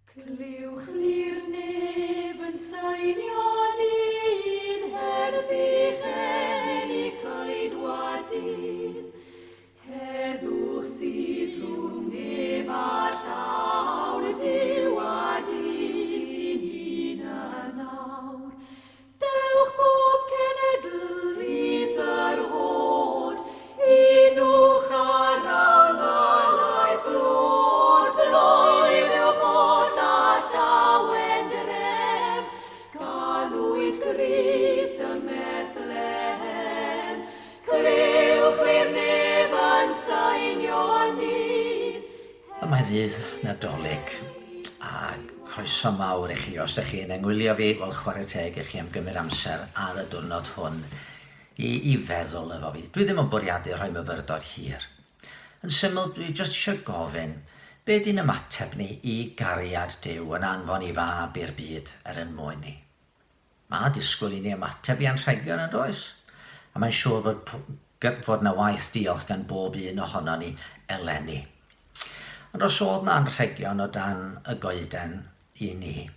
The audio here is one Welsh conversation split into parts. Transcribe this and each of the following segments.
Clywch li'r nef yn seinio'n un hen fuchedd i ceidwadyn. Heddwch sydd rhwng nef a llawr, Duw a dyn sy'n un yn awr. Dewch bob cenedl i syrhod, unwch ar angylaidd glod, bloeddiwch oll â llawen dref, ganwyd Grist ym Methlehem. Clywch li'r nef yn seinio yn un. Y mae ddydd Nadolig a croeso mawr i chi os ydych chi'n yngwylio fi, wel chwarae teg i chi am gymryd amser ar y diwrnod hwn i, i feddwl efo fi. Dwi ddim yn bwriadu rhoi myfyrdod hir. Yn syml, dwi jyst eisiau gofyn, be di'n ymateb ni i gariad Duw yn anfon i fab i'r byd er yn mwyn ni? Mae disgwyl i ni ymateb i anrhegion yn does? A mae'n siŵr fod, fod na waith diolch gan bob un ohono ni eleni. Ond os oedd na anrhegion o dan y goeden i ni,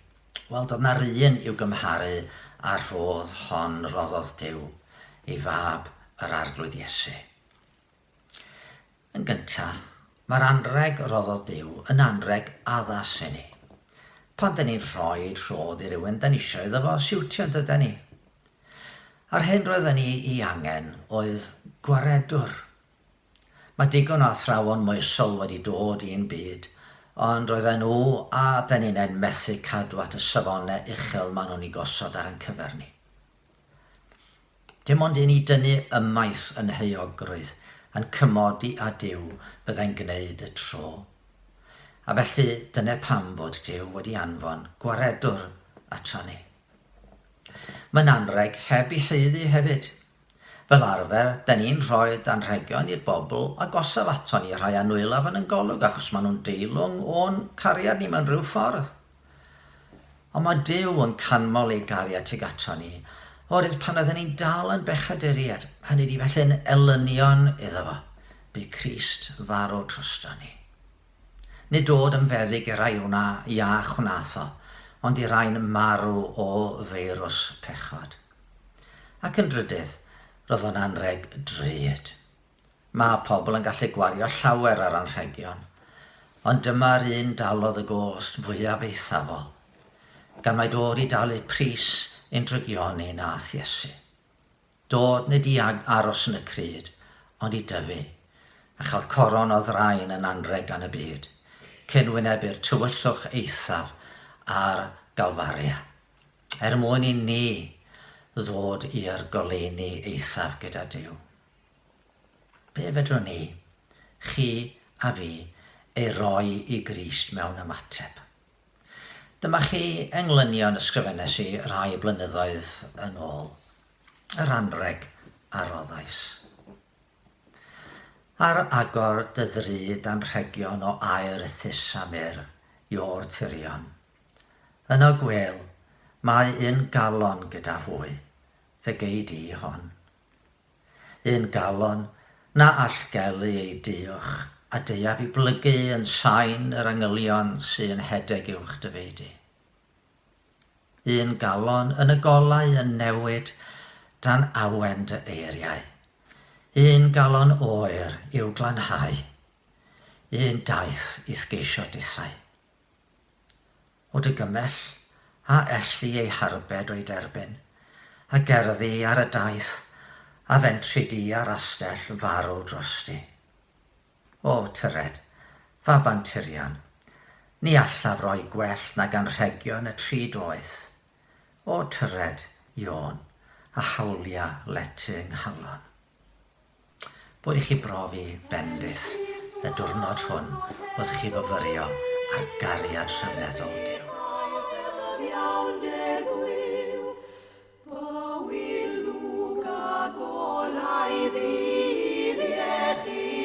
wel doedd na'r un i'w gymharu â'r rhodd hon roddodd Duw i fab yr Arglwydd Iesu. Yn gyntaf, mae'r anrheg roddodd Duw yn anrheg addas i ni. Pan dyn ni'n rhoi rhodd i rywun, dyn ni eisiau iddo fo siwtio, yn dyden ni? A'r hyn roedden ni i angen oedd gwaredwr. Mae digon o athrawon moesol wedi dod i'n byd, ond roedden nhw a dyn ni'n methu cadw at y safonau uchel maen nhw'n eu gosod ar ein cyfer ni. Dim ond i ni dynnu ymaith yn heuogrwydd a'n cymodi â Duw fyddai'n gwneud y tro. A felly dyna pam fod Duw wedi anfon Gwaredwr ato ni. Mae'n anrheg heb ei haeddu hefyd. Fel arfer, da ni'n rhoi anrhegion i'r bobl agosaf ato ni, rhai anwylaf yn ein golwg, achos maen nhw'n deilwng o'n cariad ni mewn rhyw ffordd. Ond mae Duw yn canmol ei gariad tuag aton ni, oherwydd pan oedden ni'n dal yn bechaduriaid, hynny ydi felly'n elynion iddo fo, bu Crist farw troston ni. Nid dod yn feddyg i rai wna iach wnaeth o, ond i rai'n marw o feirws pechod. Ac yn drydydd, roedd o'n anrheg drud. Mae pobl yn gallu gwario llawer ar anrhegion, ond dyma'r un dalodd y gost fwyaf eithafol, gan mai dod i dalu pris ein drygioni nath Iesu. Dod nid i aros yn y crud, ond i dyfu, a chael coron o ddraen yn anrheg gan y byd, cyn wynebu'r tywyllwch eithaf ar Galfaria, er mwyn i ni ddod i'r goleuni eithaf gyda Duw. Be fedrwn ni, chi a fi, ei roi i Grist mewn ymateb? Dyma chi englynion ysgrifennes i rai blynyddoedd yn ôl, yr anrheg a roddais. Ar agor dy ddrud anrhegion o aer thus a mur, Iôr Tirion. Yno gwêl, mae un galon gyda hwy, fe gei di hon. Un galon na all gelu ei duwch a deuaf i blygu yn sain yr angylion sy yn hedeg uwch dy feudy. Un galon yn y golau yn newid dan awen dy eiriau. Un galon oer i'w glanhau. Un daith i'th geisio dithau. O dy gymell, a elli ei harbed o'i derbyn, a gerddi ar y daith, a fentri di ar astell farw drosti. O, tyred, fab Anturion, ni allaf roi gwell nag anrhegion y 3 doeth. O, tyred, Iôn, a hawlia lety yng nghalon. Bod i chi brofi bendith y diwrnod hwn wrth i chi fyfyrio ar gariad rhyfeddol Duw. Bywyd ddwg a golau ddydd iechyd.